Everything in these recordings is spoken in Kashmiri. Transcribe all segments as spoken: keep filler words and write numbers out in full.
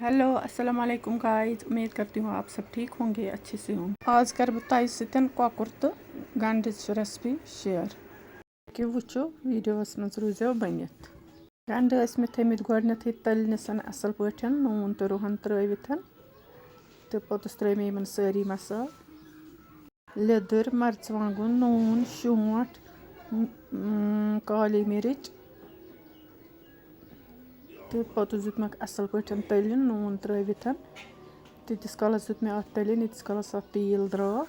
ہیلو، السلام علیکم گائز، امید کرتی ہوں آپ سب ٹھیک ہوں گے، اچھے سے ہوں۔ آز کرٕ بہٕ تۄہہِ سۭتۍ کۄکُر تہٕ گنڈٕچ ریسپی شیئر۔ کہِ وٕچھِو ویڈیوَس منٛز روٗزیو بٔنِتھ۔ گنڈٕ ٲسۍ مےٚ تھٲیمٕتۍ گۄڈٕنیتھٕے تٔلنِس اَصٕل پٲٹھۍ، نوٗن تہٕ رُہن ترٲوِتھ، تہٕ پوٚتُس ترٲے مےٚ یِمن سٲری مسالہٕ۔ لیٚدٕر، مرژٕوانٛگُن، نوٗن، شونٛٹھ، م-، م-، کالی مرٕچ۔ تہٕ پوٚتُس دیُتمَکھ اَصٕل پٲٹھۍ تٔلیُن، نوٗن ترٲوِتھ۔ تیٖتِس کالَس دیُت مےٚ اَتھ تٔلیُن، ییٖتِس کالَس اَتھ تیٖل درٛاو۔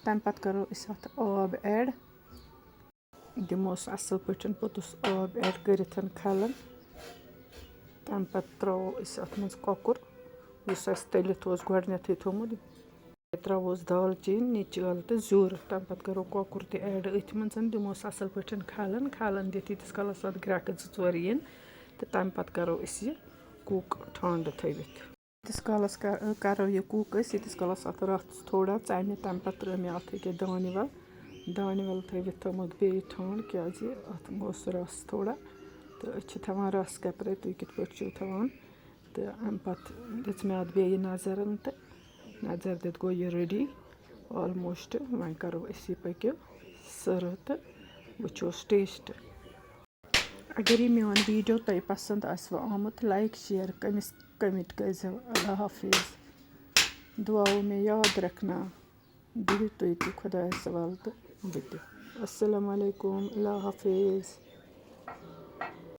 تَمہِ پَتہٕ کَرو أسۍ اَتھ آب ایڈ۔ دِموس اَصٕل پٲٹھۍ پوٚتُس آب ایڈ کٔرِتھ کھَلَن۔ تَمہِ پَتہٕ ترٛاوو أسۍ اَتھ منٛز کۄکُر، یُس اَسہِ تٔلِتھ اوس گۄڈٕنٮ۪تھٕے تھوٚمُت۔ بیٚیہِ ترٛاووس دالچیٖن، نِچ ٲلہٕ تہٕ زیُر۔ تَمہِ پَتہٕ کَرو کۄکُر تہِ ایڈ أتھۍ منٛز، دِموس اَصٕل پٲٹھۍ کھَلَن۔ کھَلَن دِتھ ییٖتِس کالَس اَتھ گرٛٮ۪کہٕ زٕ ژور یِن، تہٕ تَمہِ پَتہٕ کَرو أسۍ یہِ کُک ٹھانٛڈٕ تھٲوِتھ۔ ییٖتِس کالَس کَ-، کَرو یہِ کُک أسۍ، ییٖتِس کالَس اَتھ رَس تھوڑا ژَمہِ۔ تَمہِ پَتہٕ ترٛٲو مےٚ اَتھ ییٚکیٛاہ دانہِ وَل۔ دانہِ وَل تھٲوِتھ تھٲومٕژ بیٚیہِ ٹھانٛڈ، کیٛازِ اَتھ گوٚژھ رَس تھوڑا۔ تہٕ أسۍ چھِ تھاوان رَس کَپرَے، تُہۍ کِتھ پٲٹھۍ چھِو تھاوان؟ تہٕ اَمہِ پَتہٕ دِژ مےٚ اَتھ بیٚیہِ نظر، تہٕ نظر دِتھ گوٚو یہِ ریڈی آلموسٹ۔ وۄنۍ کَرو أسۍ یہِ پٔکِو سٔرٕو تہٕ وٕچھوس ٹیسٹ۔ اگر یہِ میون ویڈیو تۄہہِ پسند آسِوٕ آمُت، لایک، شیئر، کٔمِس، کمنٹ کٔرزیو۔ اللہ حافظ۔ دعاوو میں یاد رکھنا۔ بِہِو تُہۍ تہِ خۄدایَس حوالہٕ تہٕ بہٕ تہِ۔ السلام علیکم۔ اللہ حافظ۔